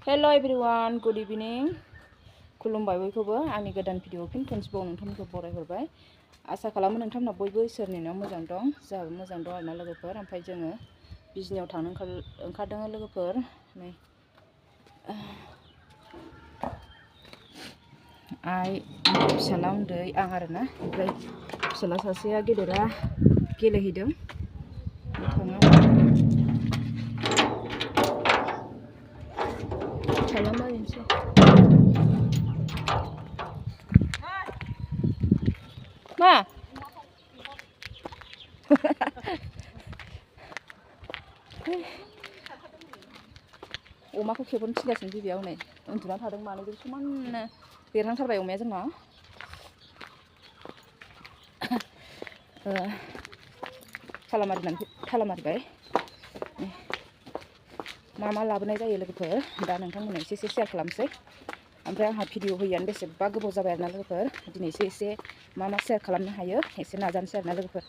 Hello everyone, good evening. खुलुमबाय बयखौबो आंनि गोदान भिडिअ फिन खनसेबाव नोंथांमोनखौ बरायहरबाय। आसा खालामो नोंथांमोना बयबो इसोरनि अननायाव मोजां दं। जोंहाबो मोजां दं आरोना लोगोफोर। ओमफ्राय जोङो बिजनियाव थांनो ओंखारदों लोगोफोर। नै आइ फिसाला उन्दै आं आरोना। ओमफ्राय फिसाला सासेया गेदेरा गेलेहैदों। खालामबायनोसै मा अमाखौ खेबनो थिनगासिनो बिबैया हनै उन्दुना थादों मानोबो समाननो देरहांथारबाय अमाया जोंना थालामारिबाय मा लाबोनाय जायो लोगोफोर दा नोंथांमोननो एसे शेयार खालामसै। ओमफ्राय आंहा भिडिअ होयैयानो बेसेबा गोबाव जाबाय आरोना लोगोफोर। दिनैसो एसे मा शेयार खालामनो हायो एसे नाजानोसै आरोना लोगोफोर।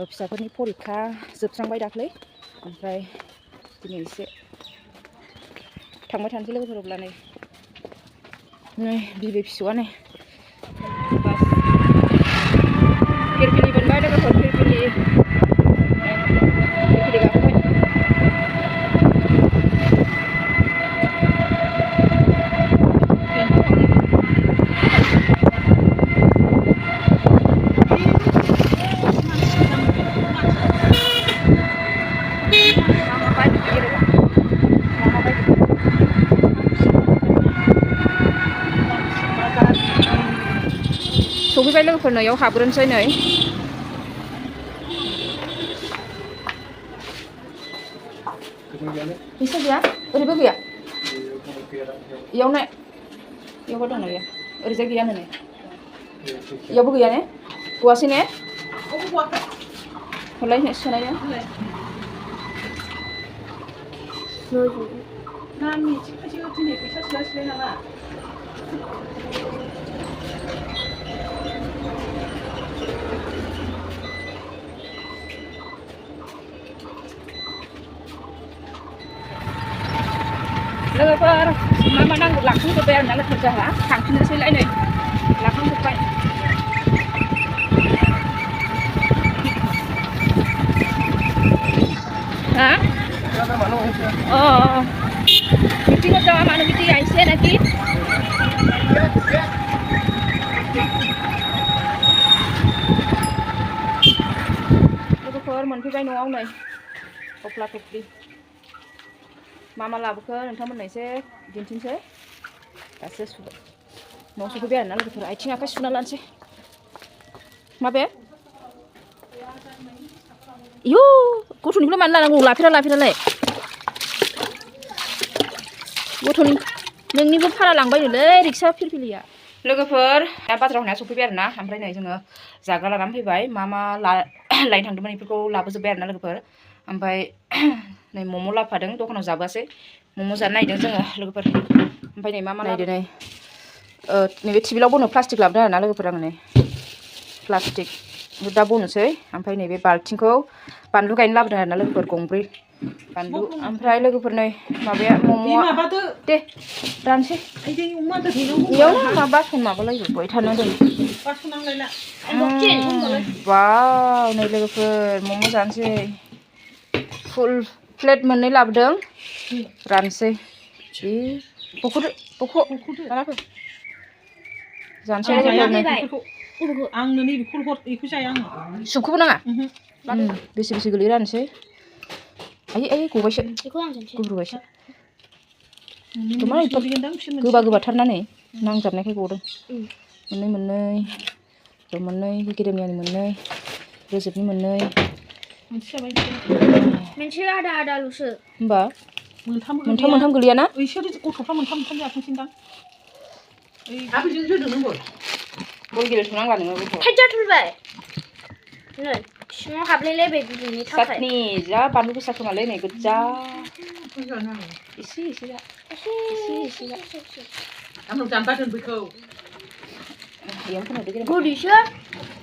फिसाफोरनि परिखा जोबस्रांबाय दाख्लै। ओमफ्राय दिनै एसे थांबाय थानोसै लोगोफोर। अब्ला नै बिबै फिसौआ नै फिरफिलि मोनबाय लोगोफोर। फिरफिलि गाखोबाय। सफैबाय लोगोफोर नैयाव हाबग्रोनोसै नै फैसा गैया ओरैबो गैया इयाव ने इयावबो दं गैया ओरैजाय गैया नै इयावबो गैया ने गवासै ने हरलाय सोनायनो लोगोफोर मा नांगौ लाखांजोब्बाय आरोना लोगोफोर। जोंहा थांफिननोसैलाय नै लाखांजोब्बाय। हाँ मीटिंग होता है मानो मीटिंग ऐसे ना कि लोगोफोर मोनफैबाय न'आव नै थफ्ला थफ्लि मा लाबोखो नोंथांमोननो एसे दिन्थिनोसै। दासो न'आव सफैबाय आरोना लोगोफोर। आथिं आखाइ सुना लानोसै। माबे इयु गथ'निखौलाय मानो लानांगौ लाफेरालाय गथ'नि नोंनिबो भारा लांबायनोलै रिक्सा फिरफिलिया। लोगोफोर दा बाजाराव होना सफैबाय आरोना। ओमफ्राय नै जोङो जाग्रा लानानै फैबाय। मा लायनो थांदोंमोन बेफोरखौ लाबोजोब्बाय आरोना लोगोफोर। ओमफ्राय नै मम' लाबोफादों दखानाव जाबोआसै मम' जानो नागिरदों जोङो लोगोफोर। ओमफ्राय नै मा नायदो नै नैबे टेबिलाव बनो प्लास्टिक लाबोदों आरोना लोगोफोर। आङो नै प्लास्टिक दा बनोसै। ओमफ्राय नैबे बाल्थिंखौ बानलु गायनो लाबोदों आरोना लोगोफोर गंब्रै बानलु। ओमफ्राय लोगोफोर नै माबाया मम'आ दे रानसै इयावनो मा बासन माबालायजोब्बाय थानो दोन बाव नै लोगोफोर मम' जानोसै। फुल प्लेट मोननै लाबोदों रानसै जि बख'दो लाना फै जानोसै आंनो नैबेखौ हर बेखौ जाया आङो सुपखौबो नाङा बेसे गोलैयो रानसै। आयै गबायसो गुब्रुबायसो गोबा गोबाथारनानै नांजाबनायखाय गदों। मोननै गेदेरनियानि मोननै रोजोबनि मोननै मोनसे आदाल'सो होमबा मोनथाम गोलैयाना इसोर गथ'फ्रा मोनथाम जाथोंसैदां। बल गेलेथ'नांला नोङो टाइट जाथारबाय नै सिङाव हाबलायलायबाय गुदुंनि थाखाय। सातनि जा बानलु गोसा खोमालै नै गोजा एसे जा आंनाव जानबा दोन बैखौ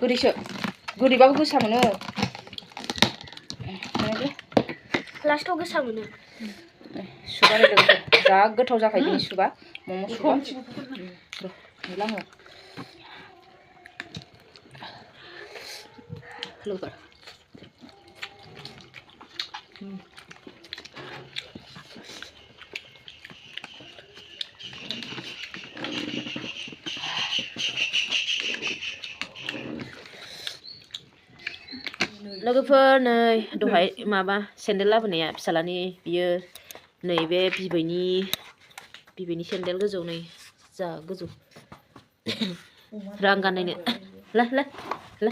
गोदैसो गोदैबाबो गोसा मोनो लास्टआव गोसा मोनो। सुबा लोगोफोर जा गोथाव जाखायो बिनि सुबा मम' सुबा नुलाङो लोगोफोर लोगोफोर नै दहाय माबा सेन्देल लाबोनाया फिसालानि बियो नैबे बिबैनि सेन्देल गोजौ नै जा गोजौ रां गाननायनो ला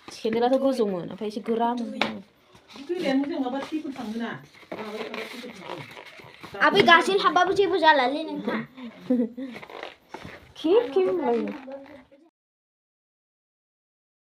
सेन्देलाथ' गोजौमोन ओमफ्राय एसे गोरामोन आबै गासिन हाबबाबो जेबो जालालै नोंहा खेब